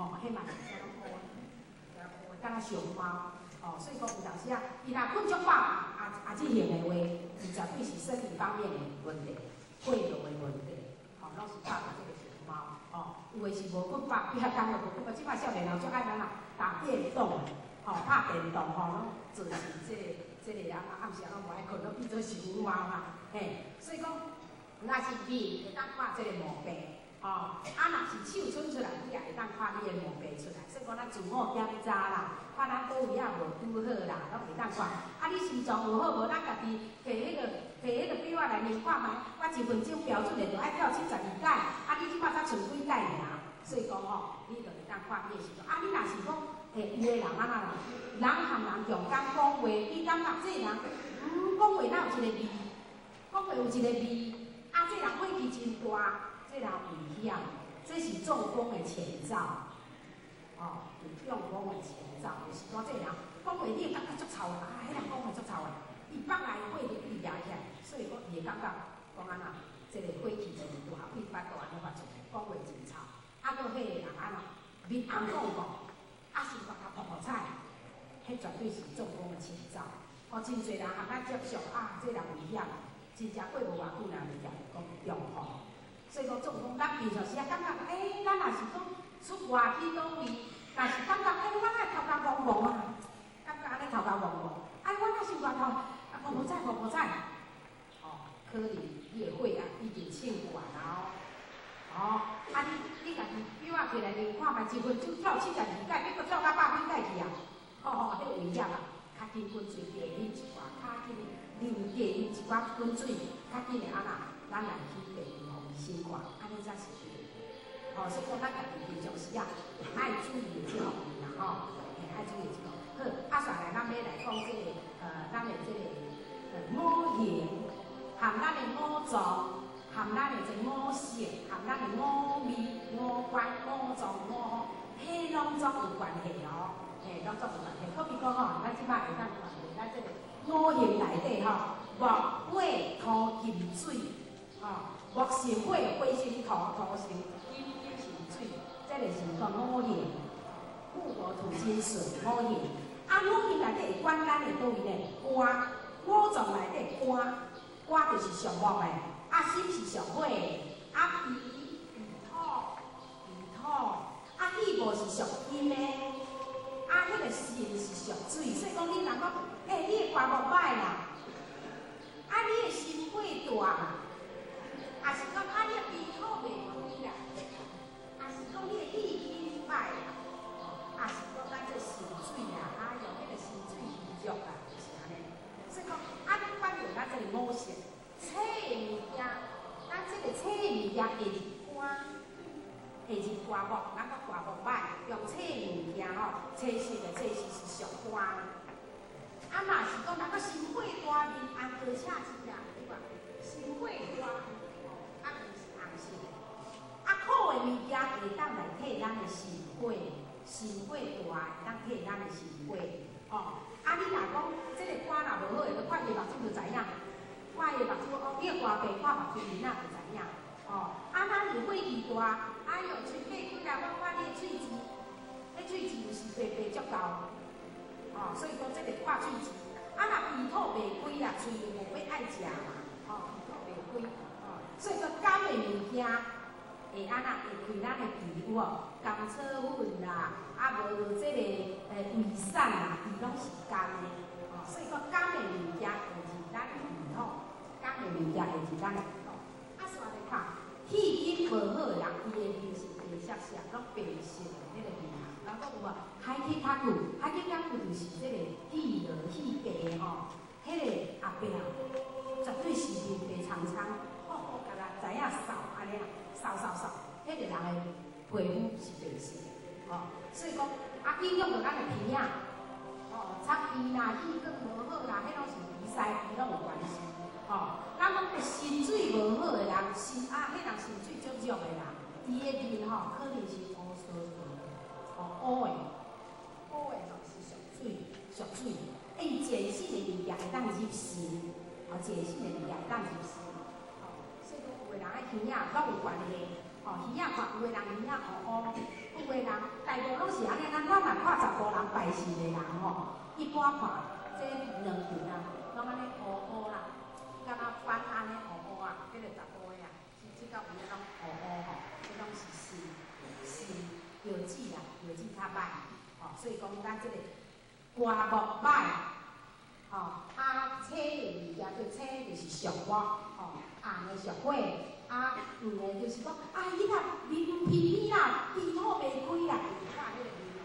吼，彼嘛是啥攏烏的，敢若熊貓，哦，所以講有當時啊，伊若睏足飽，啊這型的話，伊絕對是身體方面的問題，血流的問題，吼，攏是拍這個熊貓，吼，有的是無睏飽，幾仔工就無睏飽，這擺少年人足愛按怎打電動，吼，拍電動吼，攏造成這個啊，暗時攏無愛睏，攏變做熊貓啊，嘿，所以講，若是面會當看這個毛病。哦，啊，若是手伸出來，你也會當看你的毛病出來。所以講，咱自我檢查啦，看咱佗位仔無拄好啦，攏會當看。啊，你心臟有好無？咱家己摕彼個錶仔來量看覓，我一分鐘標準的著愛跳72擺，啊，你這擺才賰幾擺爾。所以講吼，你就會當看你的心臟。啊，你若是講，欸，有的人按怎啦？人和人中間講話，你感覺這個人，講話哪有一個味？講話有一個味，啊，這人火氣真大。這人危險，這是中風的前兆，哦，有中風的前兆，就是講這個人講話你會感覺足臭的，啊，彼人講話足臭的，伊腹內火就一直起來，所以講伊會感覺講按怎，這個火氣真大，對腹肚按呢發出來，講話真臭，啊，閣彼個人按怎，面紅講講，啊，心肝頭噗噗彩，彼絕對是中風的前兆。哦，真濟人和咱接觸啊，這人危險，真正過無偌久，人就講中風。所以講中風，咱平常時啊感覺，欸，咱若是講出外去佗位，若是感覺，欸，我哪頭殼懵懵啊，感覺按呢頭殼懵懵，哎，我哪心肝頭啊，噗噗彩噗噗彩，哦，可能你的血壓已經升懸啊哦，哦，啊你家己錶仔摕來量看覓，一分鐘跳72擺，你閣跳到百幾擺去啊，哦哦，彼危險啊！較緊滾水加啉一寡，較緊啉加啉一寡滾水，較緊會按怎？咱來去病院予醫生看，按呢才是對的。吼，所以講咱家己平常時啊，愛注意的這方面啦，吼，嘿，愛注意這個。好，啊，煞來咱欲來講這個，咱的這個五行，含咱的五臟，含咱的這五色，含咱的五味、五官、五臟、五腑，彼攏總有關係哦，嘿，攏總有關係。好比講吼，咱這擺會當看著咱這個五行內底吼，木、火、土、金、水。吼，木生火，火生土，土生金，金生水，這個是講五行，木火土金水五行。啊，五行內底會管咱的佗位呢？肝，五臟內底肝，肝就是屬木的，啊心是屬火的，啊脾脾土脾土，啊肺部是屬金的，啊彼個腎是屬水，所以講恁人講，欸，你的肝無䆀啦，啊你的心火大啦。啊是講啊，你的鼻孔袂開啦，啊是講你的氣氣歹啦，啊是講咱這腎水啦，哎喲，彼個腎水虛弱啦，就是按呢。所以講，啊，咱反映咱這個五色，青的物件，咱這個青的物件會入肝，會入肝木，咱講肝木歹，用青的物件吼，青色的青色是屬肝。啊，若是講人閣心火大，面紅高赤舌啦，你看心火大。啊，是紅色的，啊，苦的物件會當來退咱的心火，心火大會當退咱的心火，哦，啊，你若講這個肝若無好的，看伊目睭就知影，看伊目睭哦，你的肝病看目睭面仔就知影，哦，啊，咱有火氣大，哎喲，喙擘開來，我看你的喙舌，彼喙舌有時白白足厚，哦，所以講這個看喙舌，啊，若鼻吐袂開啊，喙無欲愛食嘛，哦，鼻吐袂開。所以講甘的物件會按怎會開咱的脾有無？甘草粉啦，啊無這個胃散啦，伊攏是甘的。哦，所以講甘的物件會入咱的脾吼，甘的物件會入咱的脾吼。啊，煞來看氣筋無好的人，伊的面是白色色，攏白色的彼個面啊。人講有無？海氣較久，海氣較久就是這個氣落氣白吼，彼個後壁絕對是面白蒼蒼。知影瘦按呢啊，瘦瘦瘦，彼個人的皮膚是白色的，吼，所以講啊，影響著咱的鼻仔，哦，擦鼻啦，氣管無好啦，彼攏是鼻塞，鼻攏有關係，吼。咱講腎水無好的人，腎啊，彼人腎水足弱的啦，伊的面吼可能是烏趖趖的，哦，烏的，烏的吼是屬水，屬水，伊鹼性的物件會當入腎，哦，鹼性的物件會當入腎。所以講，有的人的耳仔攏有關係，吼，耳仔看有的人耳仔烏烏，有的人，大部攏是按呢，咱若看查埔人拜神的人吼，一般看這兩邊啊，攏按呢烏烏啦，敢若翻按呢烏烏啊，彼個查埔的啊，是這個位攏烏烏吼，這攏是腎腎藥劑啦，藥劑較歹，吼，所以講咱這個棺木歹，吼，啊青的物件叫青就是屬木，吼，紅的屬火。啊，黃的就是講，啊，伊若面皮皮啦，鼻土袂開啦，就是看彼個面。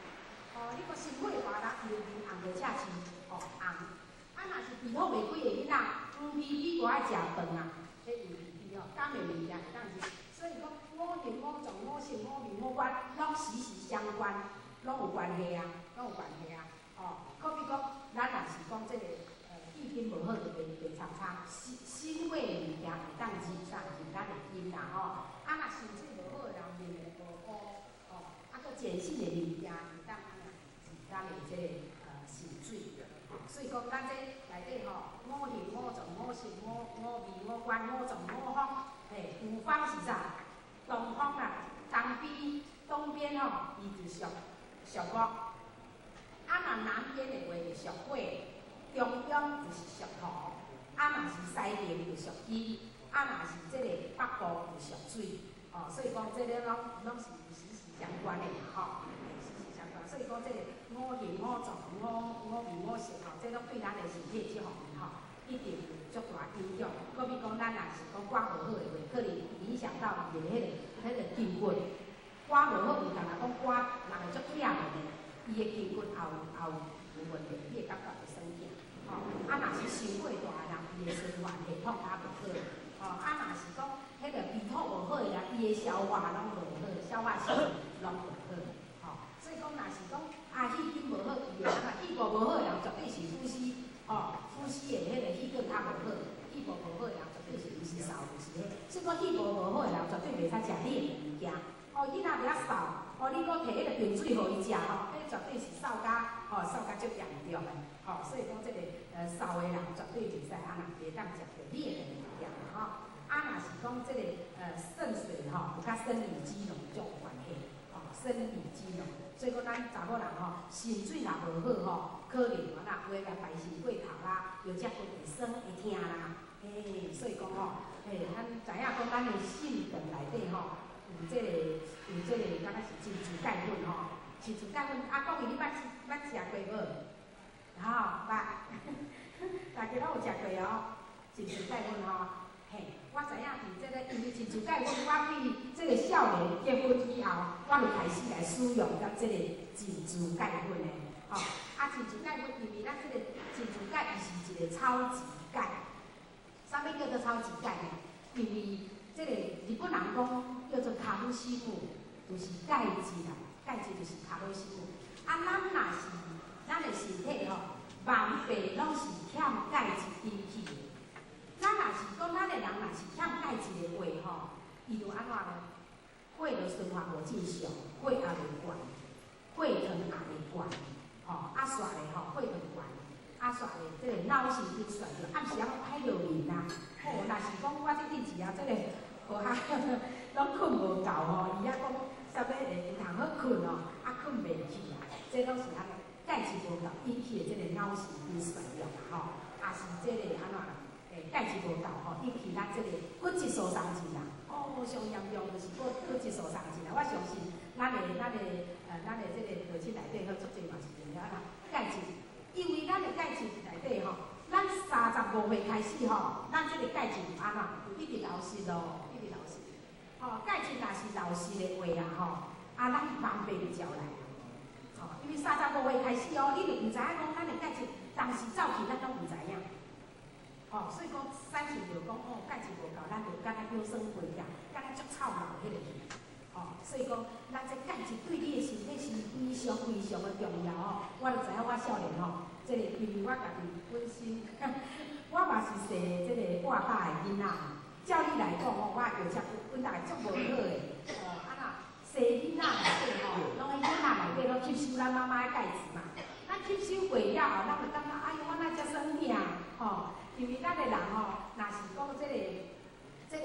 哦，你講心火大人，伊面紅到赤青，吼紅。啊，若是鼻土袂開的囡仔，黃皮皮無愛食飯啊，彼黃皮皮吼，甘的物件會當食。所以講五行五臟五色五味五官，攏息息相關，攏有關係啊，攏有關係啊。哦，好比講，咱若是講這個。氣筋無好就白白苍苍，心心火的物件會當入啥入咱的筋啦吼。啊，若腎水無好的人面會烏烏，吼，啊，閣鹼性的物件會當按怎入咱的這個腎水。所以講，咱這內底吼，五行五臟五色五五味五官五臟五方，嘿，五方是啥？東方啦，東邊東邊吼，伊就屬屬木，啊，若南邊的話就屬火。中央就是屬土，啊，若是西邊就屬金，啊，若是這個北部就屬水，哦，所以講這個攏攏是息息相關的吼，息息相關。所以講這個五行五臟五五味五色吼，這攏對咱的身體這方面吼，一定有足大影響。好比講，咱若是講肝無好的話，可能影響到伊的彼個筋骨。肝無好，有敢若講肝人會足疼的呢，伊的筋骨也有問題，伊會感覺會酸疼。吼，啊，若是傷火大的人，伊的循環系統較無好。吼，啊，若是講彼個脾土無好的人，伊的消化攏無好，消化系統攏無好。吼，所以講，若是講啊，氣筋無好，伊會按怎？氣部無好的人，絕對是呼吸，吼，呼吸的彼個氣管較無好。氣部無好的人，絕對是毋是瘦就是彼。所以講氣部無好的人，絕對袂使食冷的物件。哦，囡仔佇遐瘦，哦，你閣摕彼個冰水予伊食吼，彼絕對是瘦甲吼瘦甲足嚴重的，吼，所以講這個瘦的人絕對袂使按怎，袂當食著冷的物件吼。啊，若是講這個腎水吼，有佮生理機能足有關係，吼，生理機能。所以講咱查某人吼，腎水若無好吼，可能按怎，有的來排泄過頭啦，又則骨會酸會疼啦，嘿，所以講吼，嘿，咱知影講咱的腎腸內底吼，有這個，敢若是珍珠鈣粉吼，珍珠鈣粉。啊，講伊你捌捌食過無？吼，捌，大家攏有食過哦，珍珠鈣粉吼，嘿，我知影佇這個，因為珍珠鈣粉，我對這個少年結婚以後，我就開始來使用咱這個珍珠鈣粉的，吼，啊，珍珠鈣粉，因為咱這個珍珠鈣伊是一個超級鈣，啥物叫做超級鈣呢？因為這個日本人講叫做卡路西姆，就是鈣質啦，鈣質就是卡路西姆。啊，咱若是咱的身體吼，萬病攏是欠鈣質引起的。咱若是講咱的人若是欠鈣質的話吼，伊就按怎呢？血就循環無正常，血壓會懸，血糖也會懸，吼，啊煞咧吼，血糖懸，啊煞咧這個腦神經衰弱，暗時仔歹落眠啊。哦，若是講我這陣時啊，這個無哈，攏睏無夠吼，伊遐講啥物會毋通好睏哦，啊睏袂去啊，這攏是按怎鈣質無夠引起的這個腦神經衰弱啊吼，也是這個按怎欸鈣質無夠吼，引起咱這個骨質疏鬆症啦。哦，上嚴重就是骨質疏鬆症啦。我相信咱的這個父親內底好足濟嘛是用了按怎鈣質，因為咱的鈣質內底吼，咱35歲開始吼，咱這個鈣質就按怎就一直流失咯，一直流失。吼，鈣質若是流失的話啊吼，啊，咱萬病就招來啊。吼，因為35歲開始哦，你就毋知影講咱的鈣質當時走去，咱攏毋知影。吼，所以講產生著講哦，鈣質無夠，咱就敢若腰酸背痛，敢若足臭老彼個去。吼，所以講，咱這鈣質對你的身體是非常非常的重要吼。我就知影我少年吼，這個因為我家己本身，我嘛是生這個倚飽的囡仔。照理來講吼，我藥食本來足無好的，哦，啊若生囡仔內底吼，攏彼囡仔內底攏吸收咱媽媽的鈣質嘛。咱吸收過了後，咱就感覺哎喲，我哪遮酸疼吼？因為咱的人吼，若是講這個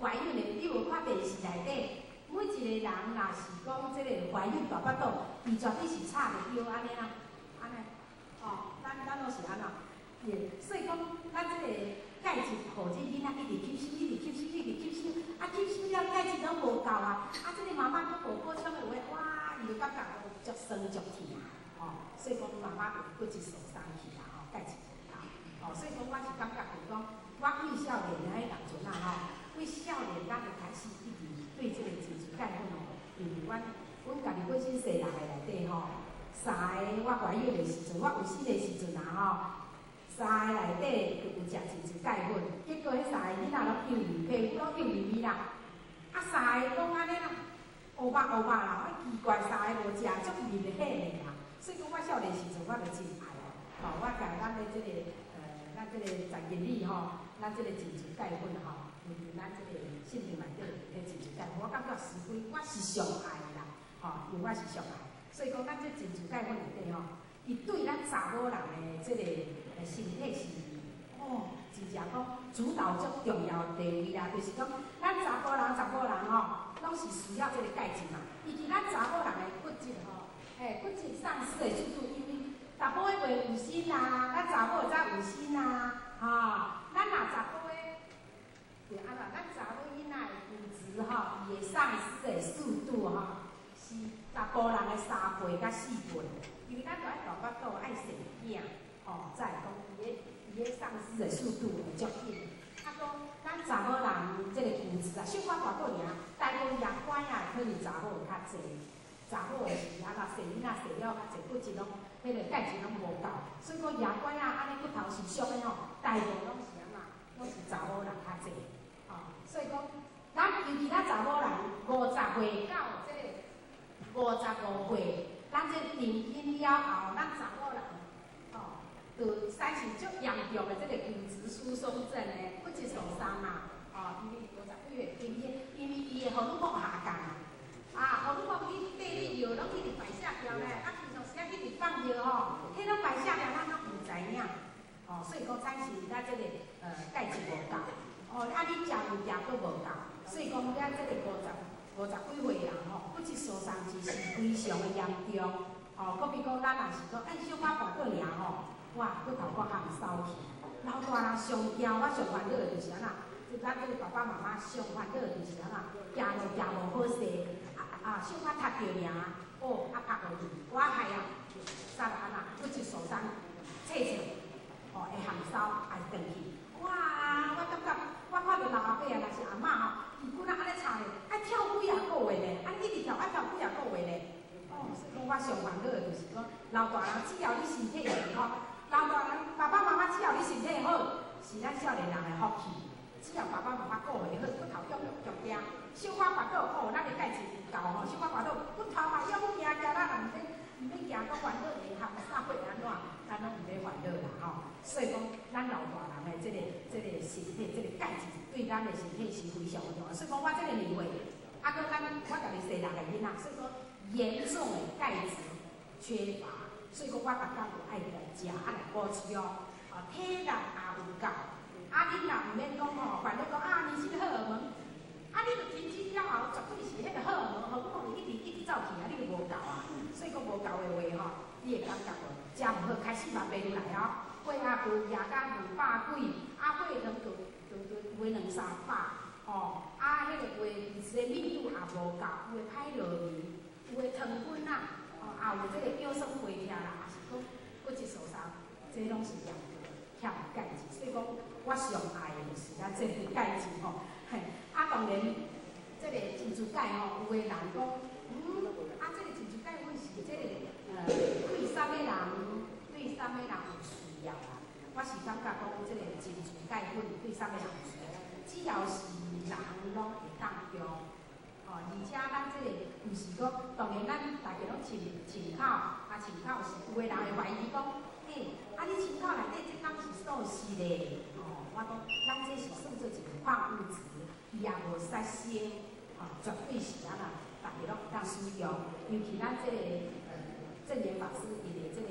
懷孕的，你無看電視內底，每一个人若是講這个懷孕大腹肚，伊絕對是插著腰按呢啦，按呢，哦，咱攏是按怎？所以講，咱這个钙質，予這囡仔一直吸收，一直吸收，一直吸收，啊，吸收了钙質攏無夠啊！啊，這个媽媽閣無補充的話，哇，伊就感覺足酸足疼，吼，所以講媽媽就骨質疏鬆去啦，吼，钙質無夠，吼，所以講我是感覺就是講，我對少年的彼當陣啊，吼，對少年咱就開始一直對這个珍珠鈣粉吼，因為阮家己本身生六个內底吼，三个我懷孕的時陣，我有生的時陣啊，吼。三個內底就有食珍珠鈣粉，結果彼三个囡仔攏幼兒，皮膚攏幼兒咪啦。啊，三個攏按呢啦，烏肉烏肉啦，啊奇怪，三個無食，足面的黑的啦。所以講我少年時陣我就真愛哦，我共咱的這个咱這個陳經理吼，咱這個珍珠鈣粉吼，因為咱這個信義內底彼珍珠鈣粉，我感覺十分，我是上愛的啦，吼，因為我是上愛，所以講咱這珍珠鈣粉內底吼，伊對咱查某人的這個身體是哦，真正講主導足重要地位啦，就是講咱查埔人吼，攏是需要這個鈣質嘛。以及咱查某人的骨質吼，嘿，骨質喪失的速度，因為查埔的袂有身啊，咱查某才有身啊，吼，咱若查埔的，對按怎？咱查某囡仔的骨質吼，伊會喪失的速度吼，是查埔人的3倍佮4倍，因為咱著愛大腹肚愛生囝。哦，才會講伊个喪失的速度會足緊。啊，閣咱查某人這个骨質啊，小可大肚爾，大部分牙關啊，可能查某會較濟。查某的是按怎生囡仔生了較濟，骨質攏彼个鈣質攏無夠，所以講牙關啊，按呢骨頭受傷的吼，大部分攏是按怎，攏是查某人較濟。哦，所以講，咱尤其咱查某人50歲到這个55歲，咱這停經了後，咱查某人吼，就產生足嚴重的這個骨質疏鬆症的骨質疏鬆啊，哦，因為50幾歲停經，因為伊的荷爾蒙下降啊，啊，荷爾蒙去缀咧尿攏一直排泄掉咧，啊，平常時仔一直放尿吼，彼攏排泄掉，咱攏毋知影，哦，所以講產生咱這個鈣質無夠，哦，啊，你食物件閣無夠，所以講咱這個50幾歲人吼，骨質疏鬆是非常的嚴重，哦，閣比講咱若是講按小可跋倒爾吼。哇，骨頭閣含梢去，老大人上驚，我上煩惱的就是按怎？就咱這個爸爸媽媽上煩惱的就是按怎？行路行無好勢，啊啊，小可踢著爾，哦，啊拍落去，我害啊，煞按怎？骨質疏鬆，脆脆，哦，會含梢，也會斷去。哇，我感覺，我看著老阿伯啊，若是阿嬤吼，伊骨力按呢差咧，愛跳幾仔個月呢，按呢一直跳，愛跳幾仔個月呢。哦，所以講我上煩惱的就是講，老大人只要你身體健康。老大人爸爸媽媽只要你身體好，是咱少年人的福氣。只要爸爸媽媽顧會好，骨頭強強健，小可跋倒哦，咱的鈣質有夠吼，小可跋倒骨頭嘛勇行行，咱也毋免驚講煩惱會含啥會按怎，咱攏毋免煩惱啦吼。所以講，咱老大人的這個身體，這個鈣質對咱的身體是非常的重要。所以講，我這個年歲，啊，閣咱我家己生六個囡仔，所以講嚴重的鈣質缺乏。所以講，我逐工就愛來食，啊來補充，哦，體力也有夠。啊，恁若毋免講吼，煩惱講啊，你是荷爾蒙，啊，你著停經了後，絕對是彼個荷爾蒙，荷爾蒙一直一直走去啊，你就無夠啊。所以講無夠的話吼，你會感覺無食毋好，開始嘛爬落來哦，血壓高，壓甲200幾，啊，血糖就有的兩三百，吼，啊，彼個有的維持的密度也無夠，有的歹落眠，有的糖分啊。也有這個腰酸背痛啦，也是講骨質疏鬆，這攏是嚴重欠鈣質。所以講，我上愛的就是咱這個鈣質吼。嘿，啊，當然，這個珍珠鈣吼，有的人講，啊，這個珍珠鈣粉是這個對啥物人，對啥物人有需要啦？我是感覺講，這個珍珠鈣粉對啥物人有需要？只要是人攏會當用。哦，而且咱這個毋是講，當然咱大家攏親親口，啊親口是有的人會懷疑講，欸，啊你親口內底這敢是素食的？哦，我講，咱這是算做一個礦物質，伊也無殺生，哦，絕對是按怎，大家攏會當使用。尤其咱這個證嚴法師伊的這個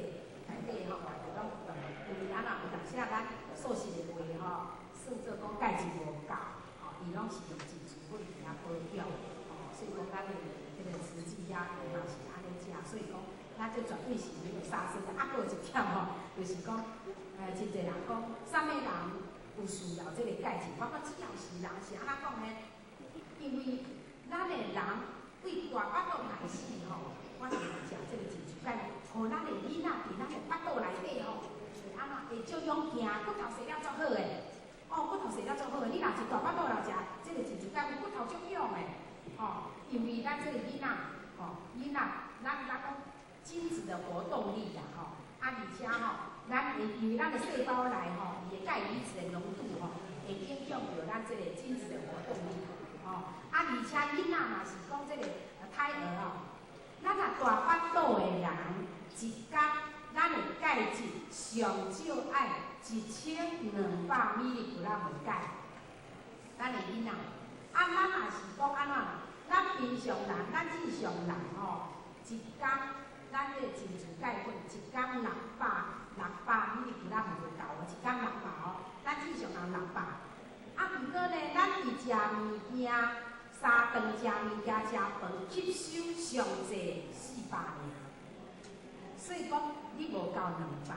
內底吼，大家攏有因為按怎有當時啊，咱素食的話吼，算做講鈣質無夠，吼，伊攏是用珍珠粉來保養。所以講咱的這個慈濟遐嘛是按呢食，所以講咱這絕對是沒有殺生的。啊，閣有一點吼，就是講，真濟人講，啥物人有需要這個鈣質？我講只要是人是按怎講呢？因為咱的人對大腹肚開始吼，我是食這個珍珠鈣，予咱的囡仔佇咱的腹肚內底吼，會按怎會足勇健，骨頭生了足好的。哦，骨頭生了足好的，你若是大腹肚來食這個珍珠鈣，骨頭足勇的。吼，因為咱這個囡仔，吼，囡仔，咱講精子的活動力啦，吼，啊，而且吼，咱會因為咱的細胞內吼，伊的鈣離子的濃度吼，會影響著咱這個精子的活動力，吼，啊，而且囡仔若是講這個胎兒吼，咱若大腹肚的人，一工咱的鈣質上少愛1200 milligram 的鈣，咱的囡仔，啊，咱若是講按怎？咱平常人，咱正常人吼，一工咱這個珍珠鈣粉一工六百 milligram 就夠啊，一工六百哦，咱正常人六百。啊，毋過呢，咱佇食物件，三頓食物件食飯，吸收上濟400爾，所以講你無夠200，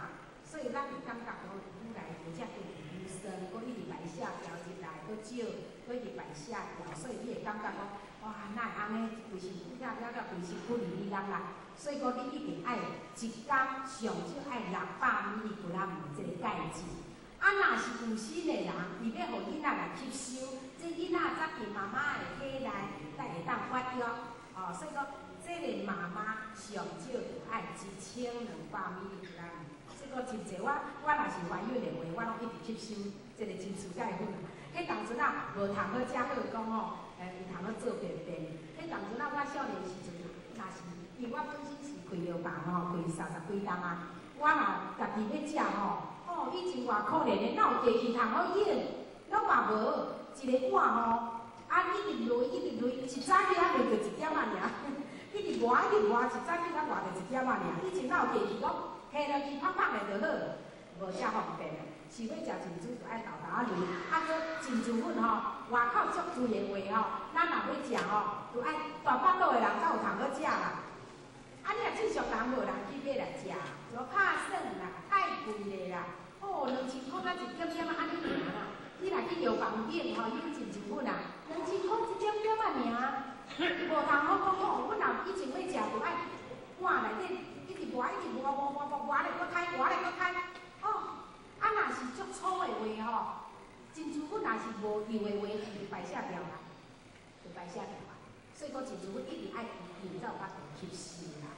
所以咱會感覺講愈來愈遮濟乳酸，閣一直排泄掉入來，閣少，閣一直排泄掉，所以你會感覺講，哇，哪會按呢？規身軀了了了，規身軀哩哩啦啦。所以講你一定愛一工上少愛600 milligram 的這個鈣質。啊，若是有心的人，伊欲予囡仔來吸收，這囡仔才佇媽媽的體內才會當發育。哦，所以講，這個媽媽上少就愛1200 milligram。所以講真濟，我若是懷孕的話，我攏一直吸收這個珍珠鈣粉。彼當陣啊，無通好食好講吼，有通好做便便。彼當陣啊，我少年時陣，若是因為我本身是開藥房吼，開30幾冬啊，我若家己欲食吼，哦，以前偌可憐的，哪有機器通好用，攏嘛無，一個碗吼，啊一直擂一直擂，一早起仔袂著一點仔爾，一直磨一直磨，一早起才磨著一點仔爾。以前哪有機器，攏下落去拍拍的就好，無遮方便。是欲食珍珠就愛豆豆仔擂，啊，閣珍珠粉吼，外口足濟的話吼，咱若欲食吼，就愛大腹肚的人才有通好食啦。啊，你若正常人無人去買來食，就拍算啦，太貴咧啦。哦，2000箍才一點點仔按呢爾啦。你若去藥房頂吼，用珍珠粉啊，2000箍一點點仔爾，無通好講吼。阮若以前欲食，就愛碗內底一直磨，一直磨磨磨磨磨咧，閣開，磨咧閣開。哦，啊，若是足粗的話吼，珍珠粉若是無油的話，伊就排泄掉啦，就排泄掉啦。所以講珍珠粉一定愛油才有法度吸收啦，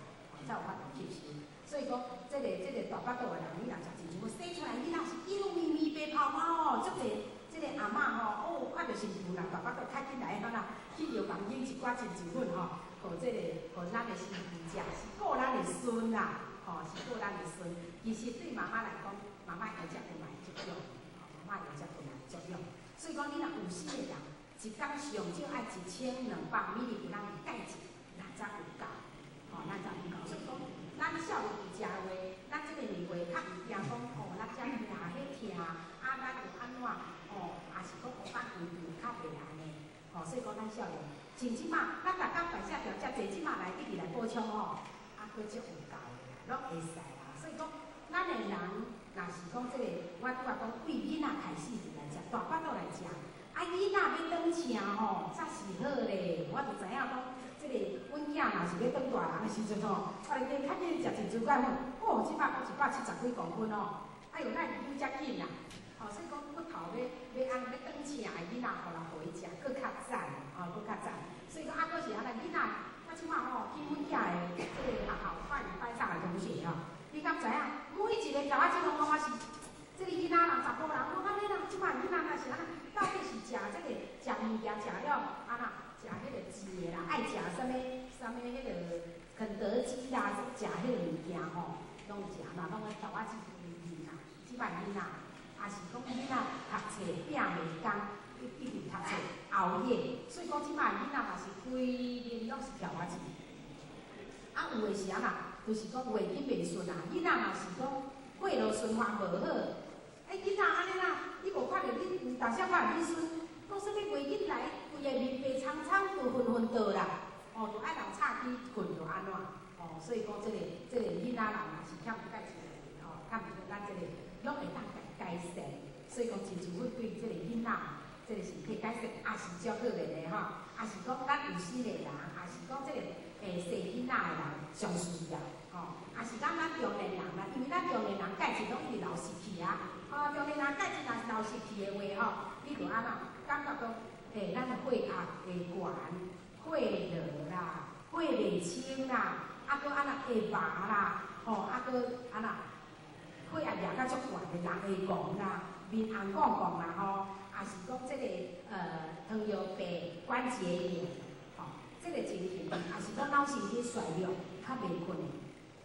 才有法度吸收。所以講，這個大腹肚的人，你若食珍珠粉，生出來囡仔是幼咪咪白泡泡哦，足濟這個阿嬤吼，哦，看著新婦啦，大腹肚較緊來哈啦，去藥房買一寡珍珠粉吼，予這個予咱的新婦食，是顧咱的孫啦，吼，是顧咱的孫。其實對媽媽來講，媽媽會才會嘛會作用，媽媽會才會嘛會作用。所以講，你若有心的人，一工上少愛1200 milligram 的鈣質，那才有夠，吼，咱才有夠。所以講，咱少年時食話，咱這個年歲較毋驚講，哦，咱遮疼彼疼，啊，咱會按怎，哦，也是講烏百規定較袂按呢，吼，所以講咱少年，像這馬，咱逐工排泄掉遮濟，這馬來一直來補充吼，啊，閣足有夠的啦，攏會使啦。所以講，咱的人若是講這個，我拄仔講為囡仔開始就來食，大腹肚來食。啊，囡仔欲轉正吼，才是好咧。我就知影講，這個阮囝若是欲轉大人的時陣吼，我咧較緊食珍珠鈣粉，哦，這擺閣170幾公分哦。哎喲，哪會溜遮緊啊？哦，所以講骨頭欲欲按欲轉正的囡仔，予人予伊食，閣較讚，哦，閣較讚。所以講啊，閣是按呢囡仔，我這擺吼去阮囝的這個學校拜禮拜三的同學吼，你敢知影？每一個共我這攏講我是，這個囡仔人查埔人，講按呢啦，這擺囡仔若是按呢，到底是食這個食物件食了按怎？食彼個煎的啦，愛食啥物啥物彼個肯德基啦，食彼個物件吼，攏食嘛，攏愛豆仔煮麵啦。這擺囡仔，也是講囡仔讀冊拼袂工，一直讀冊熬夜，所以講這擺囡仔嘛是規日攏是跳仔鼠。啊，有的是按怎？就是講胃經袂順啊，囡仔若是講血路循環無好，哎，囡仔按呢啦，你無看著恁有當時看著恁孫講啥物袂緊來，規个面白蒼蒼，就昏昏倒啦，哦，就愛人吵起睏就按怎，哦，所以講這個囡仔人若是欠鈣質的，吼，較毋過咱這個攏會當改善，所以講珍珠粉對這個囡仔，這個身體改善也是足好的咧吼，也是講咱有時的人，也是講這個細囡仔的人上需要，吼，也是講咱中年人啦，因為咱中年人鈣質攏一直流失去啊，吼，中年人鈣質若是流失去的話吼，你就按怎感覺講，咱的血壓會懸，血濁啦，血袂清啦，啊，閣按怎會麻啦，吼，啊，閣按怎血壓掠甲足懸的，人會戇啦，面紅摃摃啦，吼，也是講這個糖尿病關節炎，吼，這個情形，也是講腦神經衰弱，較袂睏的，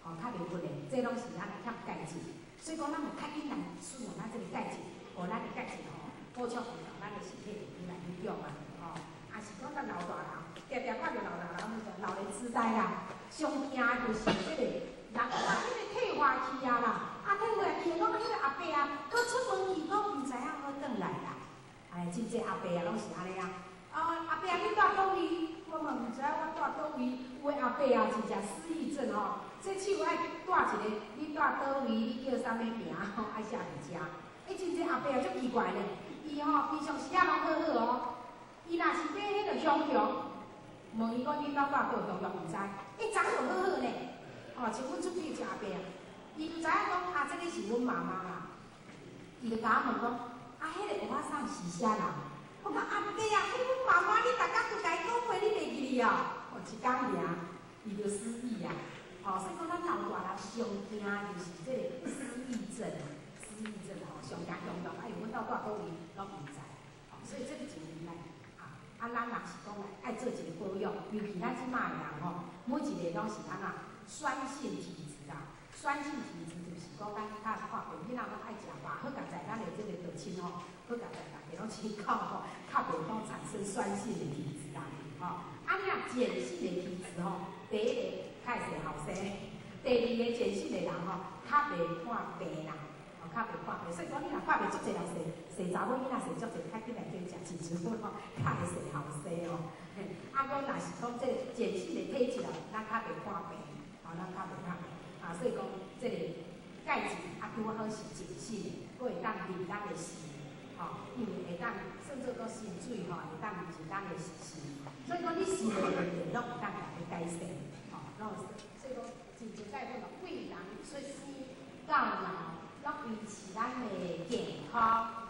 吼，較袂睏的，這攏是咱欠鈣質，所以講咱嘛較緊來使用咱這個鈣質，予咱的鈣質吼補充予咱的身體愈來愈強啊，吼，也是講咱老大人，定定看著老大人，老年痴呆啦，上驚的就是這個人啊，彼個退化去啊啦，啊退化去，講彼個阿伯啊，閣出門去，閣毋知影欲轉來啦，哎，真濟阿伯啊，攏是按呢啊，啊阿伯啊，你蹛佗位？我嘛毋知影我蹛佗位，有的阿伯啊，真正失憶症吼，這手愛帶一個，你蹛佗位？你叫啥物名？吼，愛寫佇遮。欸，真濟阿伯啊，足奇怪呢，伊吼平常時啊攏好好哦，伊若是買彼個香腸，問伊講你兜蹛佗？香腸毋知，欸，長得好好呢，吼，像阮出去一個阿伯啊，伊就知影講啊，這個是阮媽媽啦，伊就共我問講，啊，彼個芋仔送是啥人？我講阿伯啊，彼阮媽媽，你逐工閣共伊講話，你袂記哩哦？哦，一工爾，伊就失憶啊，吼，所以講咱老大人上驚就是這個失憶症啊，失憶症吼，上驚強壯，哎呦，阮兜蹛佗位攏毋知，吼，所以這個情形來，啊，啊，咱若是講來愛做一個保養，尤其咱這擺的人吼，每一個攏是按怎酸性體質啦，酸性體質就是講咱較看病，囡仔攏愛食飽，好佳哉咱的這個道親吼，好佳哉大家攏清口吼，較袂講產生酸性的體質啦，吼，啊，你若鹼性的體質吼，第一個較會生後生，第二個鹼性的人吼，較袂看病啦，吼，較袂看病，所以講你若看病足濟人生生查某囡仔生足濟，較緊來加食珍珠粉吼，較會生後生吼。嘿，啊，講若是講這個鹼性的體質哦，咱較袂看病，吼，咱較袂看病，啊，所以講這個鈣質啊，拄好是鹼性的，閣會當入咱的腎，吼，因為會當算做講腎水吼，會當入咱的腎，所以講你腎的問題攏會當共你改善，吼，攏所以講真濟鈣粉哦，對人出生到老，攏維持咱的健康，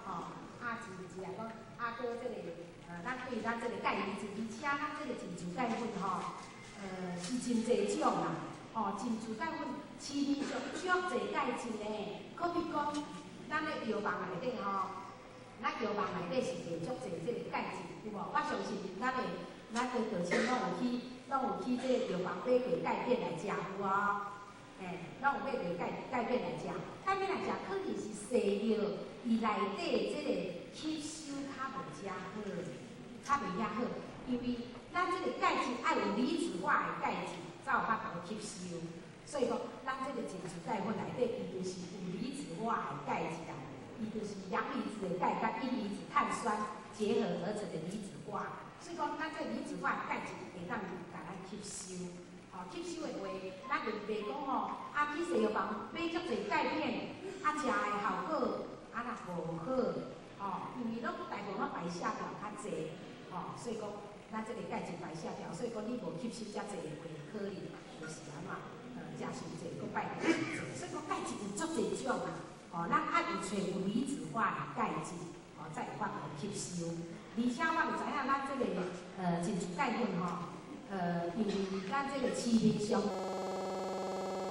吼，啊，真濟來講，啊，閣這個，咱對咱這個鈣離子，而且咱這個珍珠鈣粉吼，是真濟種啦，吼，珍珠鈣粉市面上足濟鈣質呢，可比講，咱咧藥房內底吼，咱藥房內底是賣足濟這個鈣質，有無？我相信咱的道親攏有去這個藥房買過鈣片來食，有無？嘿，攏有買過鈣片來食，鈣片來食可能是西藥，伊內底這個吸收較無遮好，較袂遐好，因為咱這個鈣質愛有離子化的鈣質，才有法度吸收。所以講，咱這個珍珠鈣粉內底，伊就是有離子化的鈣質啦，伊就是陽離子的鈣佮陰離子碳酸結合而成的離子化。所以講，咱這個離子化的鈣質會當共咱吸收。吼，吸收的話，咱就袂講吼，啊去西藥房買足濟鈣片，啊食的效果啊若無好，吼，因為攏大部分攏排泄掉較濟，吼，所以講咱這個鈣質排泄掉，所以講你無吸收遮濟的話，可能就是按怎，食傷濟，閣排掉傷濟。所以講鈣質有足濟種啊，吼，咱愛有揣有離子化的鈣質，吼，才有法度吸收。而且我就知影咱這個珍珠鈣粉吼，因為咱這個市面上。